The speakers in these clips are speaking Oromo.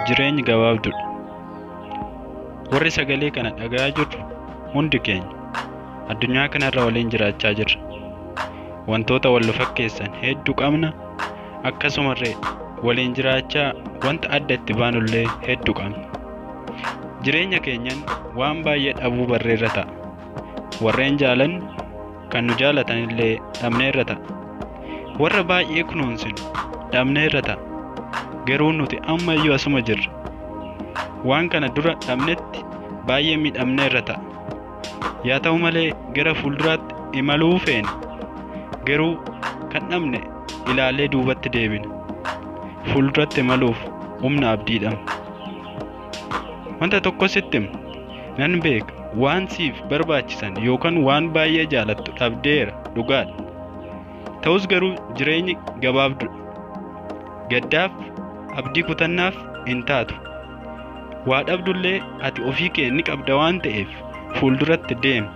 Jireenyi gabaabduudha. Warri sagalee kana dhaga'aa jirru hundi keenya addunyaa kanarra waliin jiraachaa jirra. Wantoota wal nu fakkeessan hedduu qabna. Akkasumallee waliin jiraachaa wanta adda itti baanullee hedduu qabna. Jireenya keenyan waan baay'ee dhabuu barreerra ta'a. Warreen jaalannu kan nu jaalatanillee dhabneerra ta'a. Warra baay'ee kunuunsinu dhabneerra ta'a. Garuu nuti ammayyuu asuma jirra. Waan kana dura dhabnetti baay'ee miidhamneerra ta'a. Yaa ta'u malee gara fuulduraatti imaluu feena. Garuu kan dhabne ilaalee duubatti deebina. Fuulduratti imaluuf humna abdii dhabna. Wanta tokko sitti hima. Nan beeka waan siif barbaachisan yookaan waan baay'ee jaalattu dhabdeera dhugaadha. Ta'us garuu jireenyi gabaabduudha. Gaddaaf abdii kutannaaf hin taatu. Waa dhabdullee ati ofii kee ni qabda waan ta'eef fuulduratti deemi.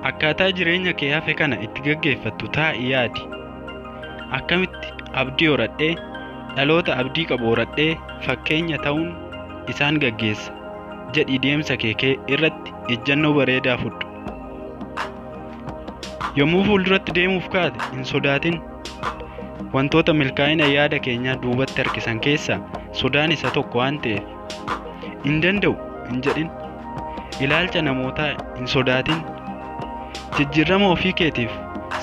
Akkaataa jireenya kee hafe kana itti gaggeeffattu taa'i yaadi. Akkamitti abdii horadhee dhaloota abdii qabu horadhee fakkeenya ta'uun isaan gaggeessa jedhii deemsa kee kee irratti ejjannoo bareedaa fudhu. Yommuu fuulduratti deemuuf kaate hin sodaatin. Wantoota milkaa'ina yaada keenyaa duubatti harkisan keessaa sodaan isa tokko waan ta'eef hin danda'u hin jedhin. Ilaalcha namootaa hin sodaatin. Jijjiirama ofii keetiif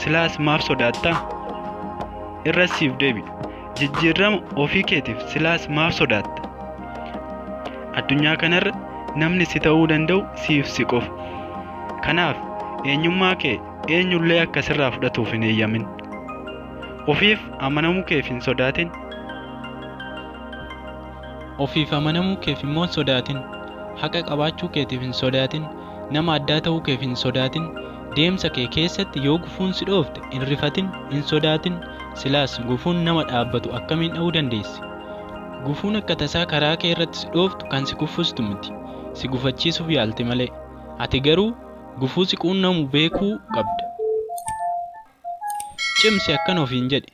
silaas maaf sodaattaa? Irra siif deebi'a. Jijjiirama ofii keetiif silaas maaf sodaatta? Addunyaa kanarra namni si ta'uu danda'u siif si qofa. Kanaaf eenyummaa kee eenyullee akka sirraa fudhatuuf hin eeyyamin. Ofiif amanamuu keef hin sodaatin. Ofiif amanamuu keef immoo hin sodaatin. Haqa qabaachuu keetiif hin sodaatin. Nama addaa ta'uu keef hin sodaatin. Deemsa kee keessatti yoo gufuun si dhoofte hin rifatin, hin sodaatin. Silaas gufuun nama dhaabbatu akkamiin dha'uu dandeessi? Gufuun akka tasaa karaa kee irratti si dhooftu kan si kuffistu miti. Si gufachiisuuf yaalti malee. Ati garuu gufuu si quunnamu beekuu qabda. Cimsi akkana ofiin jedhi.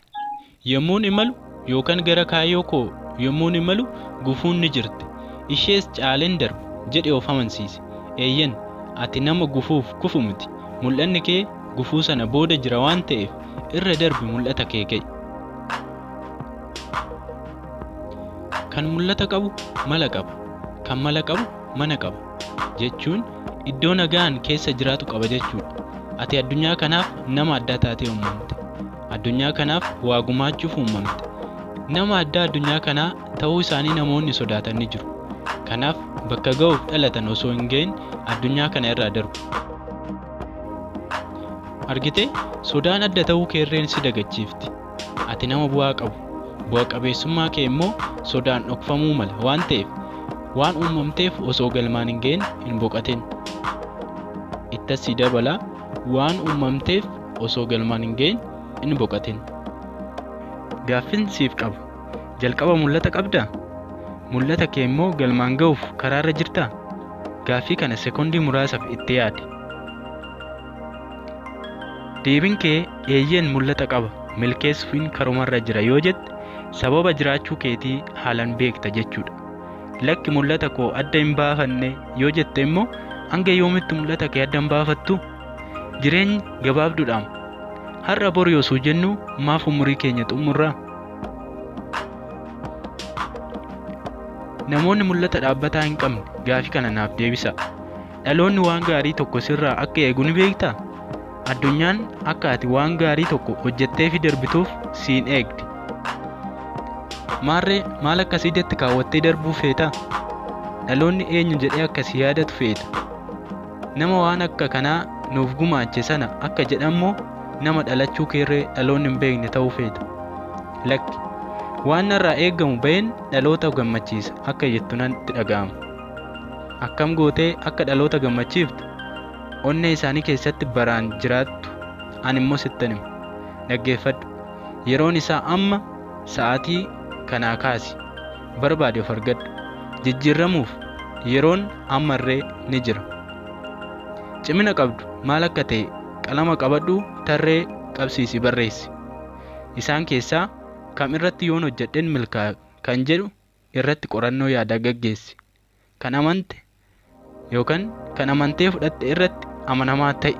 Yommuun imalu yookaan gara kaayyoo koo yommuun imalu gufuun ni jirti. Ishees caaleen darba jedhi of amansiisi. Eeyyen ati nama gufuuf kufu miti. Mul'anni kee gufuu sana booda jira waan ta'eef irra darbi mul'ata kee ga'i. Kan mul'ata qabu mala qaba. Kan mala qabu mana qaba. Jechuun iddoo nagaan keessa jiraatu qaba jechuudha. Ati addunyaa kanaaf nama addaa taatee uumamte. Addunyaa kanaaf waa gumaachuuf uumamte. Nama addaa addunyaa kanaa ta'uu isaanii namoonni sodaatan ni jiru. Kanaaf bakka ga'uuf dhalatan osoo hin ga'in addunyaa kana irraa darbu. Argitee sodaan adda ta'uu keerreen si dagachiifti. Ati nama bu'aa qabu. Bu'a qabeessummaa kee immoo sodaan dhokfamuu mala waan ta'eef waan uumamteef osoo galmaan hin ga'in hin boqatin. Ittas si dabala waan uumamteef osoo galmaan hin ga'in hin boqatin. Gaaffin siif qaba. Jalqaba mul'ata qabdaa? Mul'ata kee immoo galmaan ga'uuf karaarra jirtaa? Gaaffii kana sekondii muraasaaf itti yaadi. Deebiin kee eeyyeen mul'ata qaba milkeessuufin karumarra jira yoo jette sababa jiraachuu keetii haalan beekta jechuudha. Lakki mul'ata koo adda hin baafanne yoo jette immoo hanga yoomitti mul'ata kee adda hin baafattu? Jireenyi gabaabduudhaam. Har'a bori osoo jennuu maaf umurii keenya xumurraa? Namoonni mul'ata dhaabbataa hin qabne gaafii kana naaf deebisaa. Dhaloonni waan gaarii tokko sirraa akka eegu ni beektaa? Addunyaan akka ati waan gaarii tokko hojjetteefii darbituuf siin eegdi. Maarree maal akka siidatti kaawwattee darbuu feetaa? Dhaloonni eenyu jedhee akka si yaadatu feeta? Nama waan akka kanaa nuuf gumaache sana akka jedhan moo nama dhalachuu keerree dhaloonni hin beekne ta'uu feeta? Lakki. Waan narraa eegamu baheen dhaloota gammachiisa akka jettu natti dhaga'ama. Akkam gootee akka dhaloota gammachiiftu onnee isaanii keessatti baraan jiraattu ani immoo sittan hima. Dhaggeeffadhu. Yeroon isaa amma sa'aatii kanaa kaasi. Barbaadi of argadhu. Jijjiirramuuf yeroon ammarree ni jira. Cimina qabdu maal akka ta'e qalama qabadhuu tarree qabsiisi barreessi. Isaan keessaa kam irratti yoon hojjedhen milkaa'a kan jedhu irratti qorannoo yaadaa gaggeessi. Kan amante yookaan kan amantee fudhatte irratti amanamaa ta'i.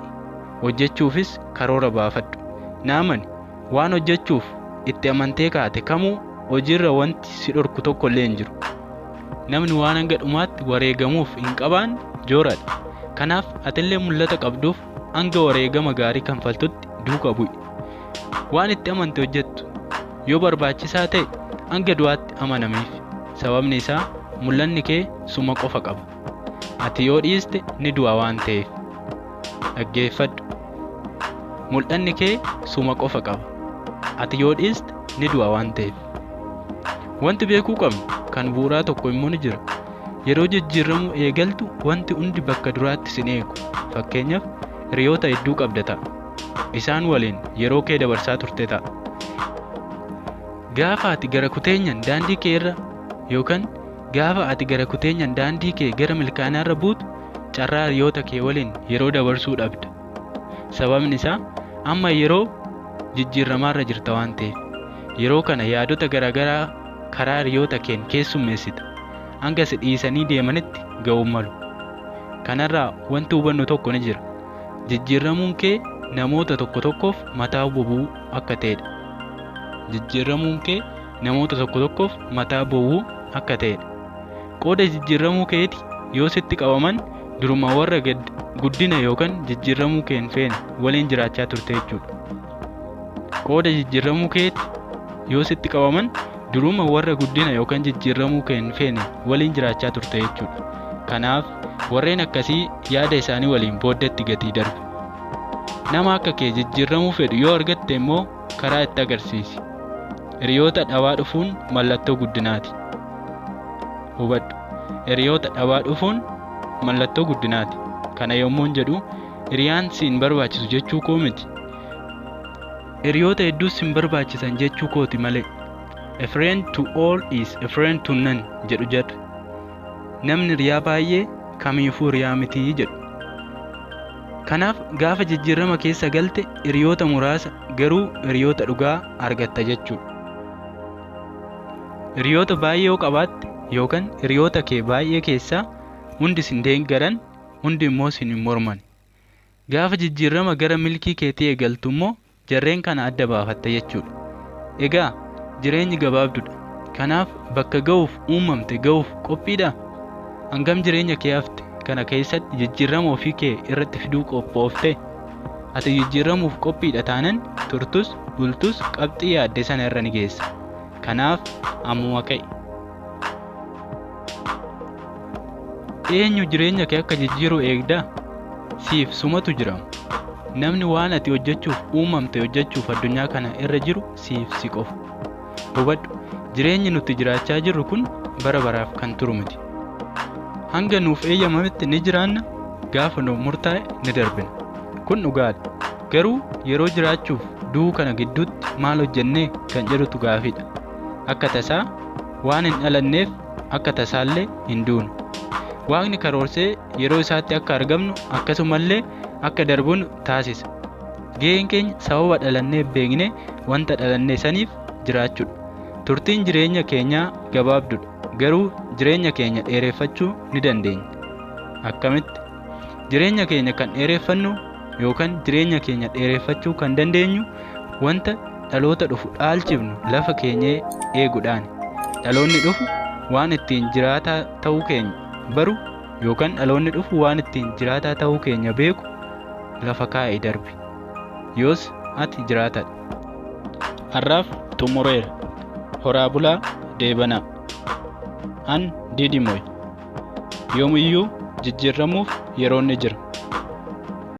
Hojjechuufis karoora baafadhu. Na amani, waan hojjechuuf itti amantee kaate kamuu hojiirra wanti si dhorku tokko illee hin jiru. Namni waan hanga dhumaatti wareegamuuf hin qabaanne jooradha. Kanaaf atillee mul'ata qabduuf hanga wareegama gaarii kanfaltutti duuka bu'i. Waan itti amante hojjettu yoo barbaachisaa ta'e hanga du'aatti amanamiif. Sababni isaa mul'anni kee suma qofa qaba. Ati yoo dhiiste ni du'a waan ta'eef. Dhaggeeffadhu. Mul'anni kee suma qofa qaba. Ati yoo dhiiste ni du'a waan ta'eef. Wanti beekuu qabnu kan bu'uuraa tokko immoo ni jira. Yeroo jijjiiramuu eegaltu wanti hundi bakka duraatti sin eegu. Fakkeenyaaf hiriyoota hedduu qabda ta'a. Isaan waliin yeroo kee dabarsaa turte ta'a. Gaafa ati gara kuteenyan daandii kee irra yookaan gaafa ati gara kuteenyan daandii kee gara milkaa'inaarra buutu carraa hiriyoota kee waliin yeroo dabarsuu dhabda. Sababni isaa amma yeroo jijjiiramaarra jirta waan ta'eef. Yeroo kana yaadota garaagaraa karaa hiriyoota keen keessummeessita. Hanga si dhiisanii deemanitti ga'uu malu. Kanarraa wanti hubannu tokko ni jira. Jijjiiramuun kee namoota tokko tokkoof mataa bobuu akka ta'edha. Jijjiiramuun kee namoota tokko tokkoof mataa bobuu akka ta'edha. Qooda jijjiiramuu keeti yoo sitti qabaman duruma warra guddina yookaan jijjiiramuu kee hin feene waliin jiraachaa turte jechuudha. Qooda jijjiiramuu keeti yoo sitti qabaman duruma warra guddina yookaan jijjiiramuu kee hin feene waliin jiraachaa turte jechuudha. Kanaaf warreen akkasii yaada isaanii waliin booddeetti gatii darbu. Nama akka kee jijjiiramuu fedhu yoo argatte immoo karaa itti agarsiisi. Hiriyoota dhabaa dhufuun mallattoo guddinaati. Hubadhu. Hiriyoota dhabaa dhufuun mallattoo guddinaati. Kana yommuun jedhu hiriyaan si hin barbaachisu jechuu koo miti. Hiriyoota hedduus hin barbaachisan jechuu kooti malee. A friend to all is a friend to none jedhu jarri. Namni hiriyaa baay'ee kamiifuu hiriyaa mitii jedhu. Kanaaf gaafa jijjiirama keessa galte hiriyoota muraasa garuu hiriyoota dhugaa argatta jechuudha. Hiriyoota baay'ee yoo qabaatte yookaan hiriyoota kee baay'ee keessaa hundi sin deeggaran hundi immoo sin hin morman. Gaafa jijjiirama gara milkii keetii eegaltu immoo jarreen kana adda baafatta jechuudha. Egaa jireenyi gabaabduudha. Kanaaf bakka ga'uuf uumamte ga'uuf qophiidhaa? Hangam jireenya kee hafte kana keessatti jijjiirama ofii kee irratti fiduu qophoofte? Ati jijjiiramuuf qophiidha taanan turtus bultus qabxii yaadde sana irra ni geessa. Kanaaf ammuma ka'i. Eenyu jireenya kee akka jijjiiru eegdaa? Siif sumatu jira. Namni waan ati hojjechuuf uumamte hojjechuuf addunyaa kana irra jiru siif si qofa. Hubadhu, jireenyi nuti jiraachaa jirru kun bara baraaf kan turu miti. Hanga nuuf eeyyamametti ni jiraanna, gaafa nuuf murtaa'e ni darbina. Kun dhugaadha. Garuu yeroo jiraachuuf du'uu kana gidduutti maal hojjennee kan jedhutu gaafiidha. Akka tasaa waan hin dhalanneef akka tasaallee hin duunu. Waaqni karoorsee yeroo isaatti akka argamnu akkasumallee akka darbinu taasisa. Gaheen keenya sababa dhalannee beeknee wanta dhalanne saniif jiraachuudha. Turtiin jireenya keenyaa gabaabduudha. Garuu jireenya keenya dheereffachuu ni dandeenya. Akkamitti? Jireenya keenya kan dheereffannu yookaan jireenya keenya dheereffachuu kan dandeenyu wanta dhaloota dhufu dhaalchifnu lafa keenyee eeguudhaani. Dhaloonni dhufu waan ittiin jiraataa ta'uu keenya baru yookaan dhaloonni dhufu waan ittiin jiraataa ta'uu keenya beeku lafa kaa'ee darbi. Yoos ati jiraataadha. Har'aaf xumureera. Horaa bulaa deebanaa. An Didimoy. Yoomiyyuu jijjiiramuuf yeroon ni jira.